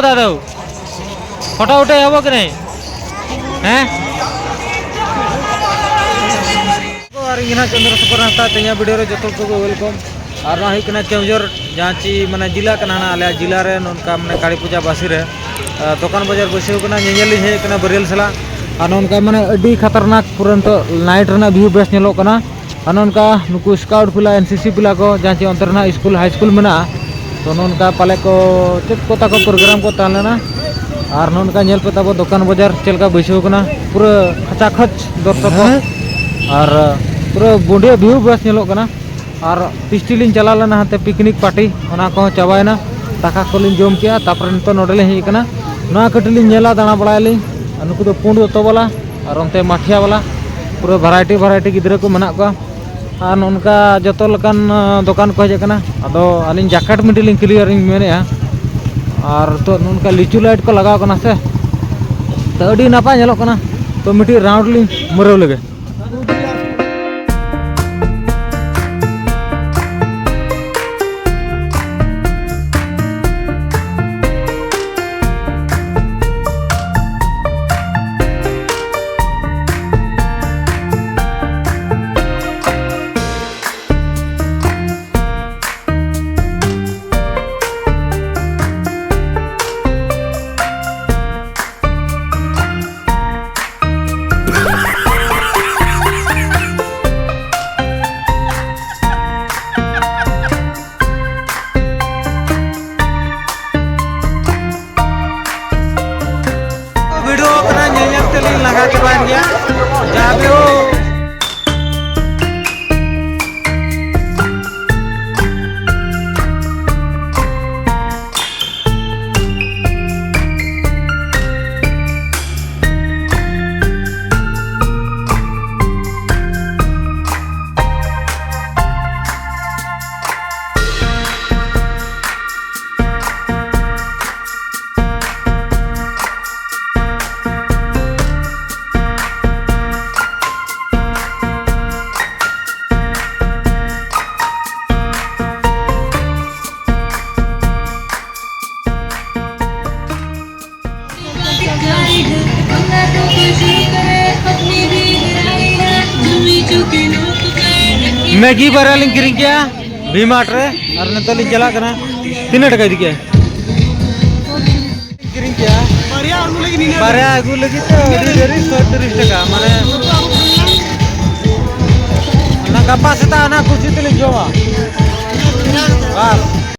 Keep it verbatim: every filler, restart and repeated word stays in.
ᱫᱟᱫᱟ, ᱯᱷᱳᱴᱳ ᱩᱴᱷᱟᱹᱣ ᱦᱚᱵᱚ ᱠᱟᱱᱟᱭ᱾ ᱦᱮᱸ? ᱟᱨ ᱤᱧ ᱦᱟᱸᱜ ᱪᱚᱱᱫᱨᱚ ᱥᱮᱠᱷᱚᱨ ᱦᱟᱸᱥᱫᱟ, ᱛᱮᱦᱮᱧᱟᱜ ᱵᱷᱤᱰᱤᱭᱳ ᱨᱮ ᱡᱚᱛᱚ ᱠᱚᱜᱮ ᱣᱮᱞᱠᱟᱢ᱾ ᱟᱨ ᱱᱚᱣᱟ ᱦᱩᱭᱩᱜ ᱠᱟᱱᱟ ᱠᱮᱣᱡᱷᱚᱨ, ᱡᱟᱦᱟᱸ ᱪᱤ ᱢᱟᱱᱮ ᱡᱮᱞᱟ ᱠᱟᱱᱟ ᱦᱟᱸᱜ ᱟᱞᱮᱭᱟᱜ ᱡᱮᱞᱟ ᱨᱮ᱾ ᱱᱚᱝᱠᱟ ᱢᱟᱱᱮ ᱠᱟᱹᱲᱤ ᱯᱩᱡᱟ ᱵᱟᱥᱤ ᱨᱮ, ᱟᱨ ᱫᱚᱠᱟᱱ ᱵᱟᱡᱟᱨ ᱵᱟᱹᱭᱥᱟᱹᱣ ᱠᱟᱱᱟ, ᱧᱮᱧᱮᱞ ᱞᱤᱧ ᱦᱮᱡ ᱠᱟᱱᱟ ᱵᱟᱹᱨᱭᱟᱹᱞ ᱥᱟᱞᱟᱜ᱾ ᱟᱨ ᱱᱚᱝᱠᱟ ᱢᱟᱱᱮ ᱟᱹᱰᱤ ᱠᱷᱟᱛᱟᱨᱱᱟᱠ ᱯᱩᱨᱟᱹ ᱱᱤᱛᱚᱜ ᱱᱟᱭᱤᱴ ᱨᱮᱱᱟᱜ ᱵᱷᱤᱭᱩ ᱵᱮᱥ ᱧᱮᱞᱚᱜ ᱠᱟᱱᱟ᱾ ᱟᱨ ᱱᱚᱝᱠᱟ ᱱᱩᱠᱩ ᱥᱠᱟᱣᱩᱴ ᱯᱤᱞᱟ, ᱮᱱ ᱥᱤ ᱥᱤ ᱯᱤᱞᱟ ᱠᱚ, ᱡᱟᱦᱟᱸ ᱪᱮ ᱚᱱᱛᱮ ᱨᱮᱱᱟᱜ ᱥᱠᱩᱞ, ᱦᱟᱭ ᱥᱠᱩᱞ ᱢᱮᱱᱟᱜᱼᱟ, ᱛᱚ ᱱᱚᱝᱠᱟ ᱯᱟᱞᱮ ᱠᱚ ᱪᱮᱫ ᱠᱚ ᱛᱟᱠᱚ ᱯᱨᱳᱜᱨᱟᱢ ᱠᱚ ᱛᱟᱦᱮᱸ ᱞᱮᱱᱟ᱾ ᱟᱨ ᱱᱚᱝᱠᱟ ᱧᱮᱞ ᱯᱮ ᱛᱟᱵᱚ ᱫᱚᱠᱟᱱ ᱵᱟᱡᱟᱨ ᱪᱮᱫ ᱞᱮᱠᱟ ᱵᱟᱹᱭᱥᱟᱹᱣ ᱠᱟᱱᱟ, ᱯᱩᱨᱟᱹ ᱠᱷᱟᱪᱟ ᱠᱷᱚᱪ ᱫᱚᱨᱥᱚᱠ ᱠᱚ᱾ ᱦᱮᱸ? ᱟᱨ ᱯᱩᱨᱟᱹ ᱵᱚᱰᱤ ᱵᱷᱤᱭᱩ ᱵᱮᱥ ᱧᱮᱞᱚᱜ ᱠᱟᱱᱟ᱾ ᱟᱨ ᱯᱤᱥᱴᱤ ᱞᱤᱧ ᱪᱟᱞᱟᱣ ᱞᱮᱱᱟ ᱦᱟᱱᱛᱮ ᱯᱤᱠᱱᱤᱠ ᱯᱟᱨᱴᱤ, ᱚᱱᱟ ᱠᱚᱦᱚᱸ ᱪᱟᱵᱟᱭᱮᱱᱟ᱾ ᱫᱟᱠᱟ ᱠᱚᱞᱤᱧ ᱡᱚᱢ ᱠᱮᱜᱼᱟ, ᱛᱟᱨᱯᱚᱨᱮ ᱱᱤᱛᱚᱜ ᱱᱚᱰᱮ ᱞᱤᱧ ᱦᱮᱡ ᱟᱠᱟᱱᱟ᱾ ᱱᱚᱣᱟ ᱠᱟᱹᱴᱤᱡ ᱞᱤᱧ ᱧᱮᱞᱟ, ᱫᱟᱬᱟ ᱵᱟᱲᱟᱭᱟᱞᱤᱧ᱾ ᱟᱨ ᱱᱩᱠᱩ ᱫᱚ ᱯᱩᱸᱰ ᱫᱚᱛᱚ ᱵᱟᱞᱟ ᱟᱨ ᱚᱱᱛᱮ ᱢᱟᱴᱷᱤᱭᱟ ᱵᱟᱞᱟ, ᱯᱩᱨᱟᱹ ᱵᱷᱮᱨᱟᱭᱴᱤ ᱵᱷᱮᱨᱟᱭᱴᱤ ᱜᱤᱫᱽᱨᱟᱹ ᱠᱚ ᱢᱮᱱᱟᱜ ᱠᱚᱣᱟ᱾ ᱟᱨ ᱱᱚᱜᱼᱚ ᱱᱚᱝᱠᱟ ᱡᱚᱛᱚ ᱞᱮᱠᱟᱱ, ᱟᱸ, ᱫᱚᱠᱟᱱ ᱠᱚ ᱦᱮᱡ ᱟᱠᱟᱱᱟ᱾ ᱟᱫᱚ ᱟᱹᱞᱤᱧ ᱡᱟᱠᱮᱴ ᱢᱤᱫᱴᱤᱡ ᱞᱤᱧ ᱠᱞᱤᱭᱟᱨ ᱤᱧ ᱢᱮᱱᱮᱫᱼᱟ᱾ ᱟᱨ ᱱᱤᱛᱚᱜ ᱱᱚᱜᱼᱚ ᱱᱚᱝᱠᱟ ᱞᱤᱪᱩ ᱞᱟᱭᱤᱴ ᱠᱚ ᱞᱟᱜᱟᱣ ᱠᱟᱱᱟ ᱥᱮ, ᱛᱚ ᱟᱹᱰᱤ ᱱᱟᱯᱟᱭ ᱧᱮᱞᱚᱜ ᱠᱟᱱᱟ᱾ ᱛᱚ ᱢᱤᱫᱴᱤᱡ ᱨᱟᱣᱩᱱᱰ ᱞᱤᱧ ᱢᱟᱹᱨᱟᱹᱣ ᱞᱮᱜᱮ᱾ ᱵᱷᱤᱰᱤᱭᱳ ᱠᱟᱱᱟ, ᱧᱮᱞ ᱧᱮᱞ ᱛᱮᱞᱤᱧ ᱞᱟᱸᱜᱟ ᱪᱟᱵᱟᱭᱮᱱ ᱜᱮᱭᱟ᱾ ᱡᱟᱦᱟᱸ ᱵᱷᱤᱰᱤᱭᱳ ᱢᱮᱜᱤ ᱵᱟᱨᱭᱟ ᱞᱤᱧ ᱠᱤᱨᱤᱧ ᱠᱮᱜᱼᱟ ᱵᱷᱤᱢᱟᱨᱴ ᱨᱮ, ᱟᱨ ᱱᱤᱛᱚᱜ ᱞᱤᱧ ᱪᱟᱞᱟᱜ ᱠᱟᱱᱟ᱾ ᱛᱤᱱᱟᱹᱜ ᱴᱟᱠᱟ ᱤᱫᱤ ᱠᱮᱜᱼᱟ? ᱠᱤᱨᱤᱧ ᱠᱮᱜᱼᱟ᱾ ᱵᱟᱨᱭᱟ ᱟᱹᱜᱩ ᱞᱟᱹᱜᱤᱫ ᱱᱤᱱᱟᱹᱜ ᱵᱟᱨᱭᱟ ᱟᱹᱜᱩ ᱞᱟᱹᱜᱤᱫ ᱛᱮ ᱟᱹᱰᱤ ᱰᱷᱮᱨ, ᱥᱚ ᱛᱤᱨᱤᱥ ᱴᱟᱠᱟ, ᱢᱟᱱᱮ ᱚᱱᱟ ᱜᱟᱯᱟ ᱥᱮᱛᱟᱜ ᱚᱱᱟ ᱠᱩᱥᱤ ᱛᱮᱞᱤᱧ ᱡᱚᱢᱟ᱾ ᱵᱟᱥ᱾